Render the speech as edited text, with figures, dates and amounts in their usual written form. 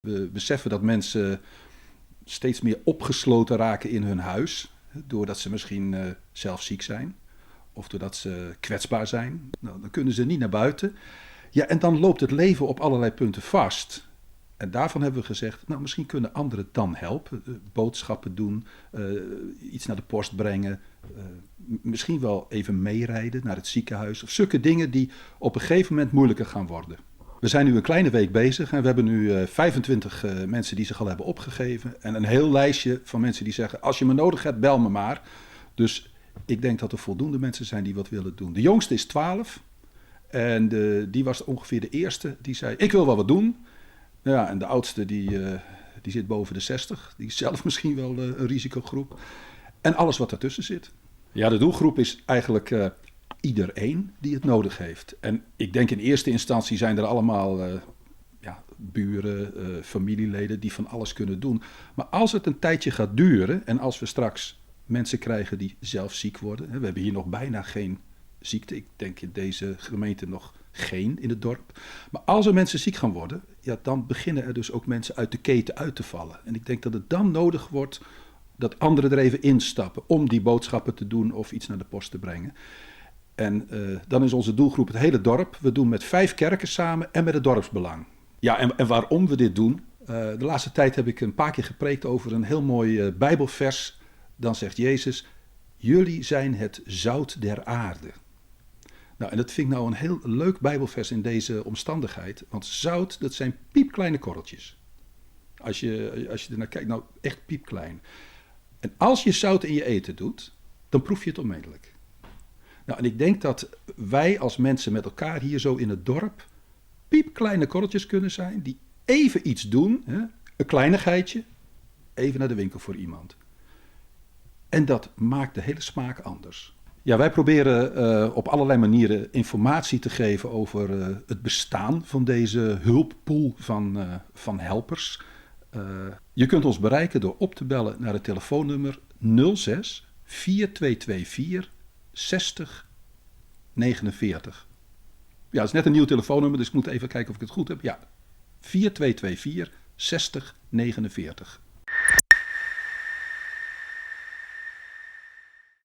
We beseffen dat mensen steeds meer opgesloten raken in hun huis, doordat ze misschien zelf ziek zijn of doordat ze kwetsbaar zijn. Nou, dan kunnen ze niet naar buiten. Ja, en dan loopt het leven op allerlei punten vast. En daarvan hebben we gezegd, nou, misschien kunnen anderen dan helpen. Boodschappen doen, iets naar de post brengen. Misschien wel even meerijden naar het ziekenhuis. Of zulke dingen die op een gegeven moment moeilijker gaan worden. We zijn nu een kleine week bezig en we hebben nu 25 mensen die zich al hebben opgegeven. En een heel lijstje van mensen die zeggen, als je me nodig hebt, bel me maar. Dus ik denk dat er voldoende mensen zijn die wat willen doen. De jongste is 12 en die was ongeveer de eerste die zei, ik wil wel wat doen. Ja, en de oudste die zit boven de 60. Die is zelf misschien wel een risicogroep. En alles wat daartussen zit. Ja, de doelgroep is eigenlijk iedereen die het nodig heeft. En ik denk in eerste instantie zijn er allemaal buren, familieleden die van alles kunnen doen. Maar als het een tijdje gaat duren en als we straks mensen krijgen die zelf ziek worden. Hè, we hebben hier nog bijna geen ziekte. Ik denk in deze gemeente nog geen in het dorp. Maar als er mensen ziek gaan worden, ja, dan beginnen er dus ook mensen uit de keten uit te vallen. En ik denk dat het dan nodig wordt dat anderen er even instappen om die boodschappen te doen of iets naar de post te brengen. En dan is onze doelgroep het hele dorp. We doen met 5 kerken samen en met het dorpsbelang. Ja, en waarom we dit doen? De laatste tijd heb ik een paar keer gepreekt over een heel mooi Bijbelvers. Dan zegt Jezus, jullie zijn het zout der aarde. En dat vind ik nou een heel leuk Bijbelvers in deze omstandigheid. Want zout, dat zijn piepkleine korreltjes. Als je ernaar kijkt, nou echt piepklein. En als je zout in je eten doet, dan proef je het onmiddellijk. En ik denk dat wij als mensen met elkaar hier zo in het dorp piepkleine korreltjes kunnen zijn die even iets doen, hè? Een kleinigheidje, even naar de winkel voor iemand. En dat maakt de hele smaak anders. Ja, wij proberen op allerlei manieren informatie te geven over het bestaan van deze hulppool van helpers. Je kunt ons bereiken door op te bellen naar het telefoonnummer 06 4224 60 49. Ja, het is net een nieuw telefoonnummer, dus ik moet even kijken of ik het goed heb. Ja, 4224 60 49.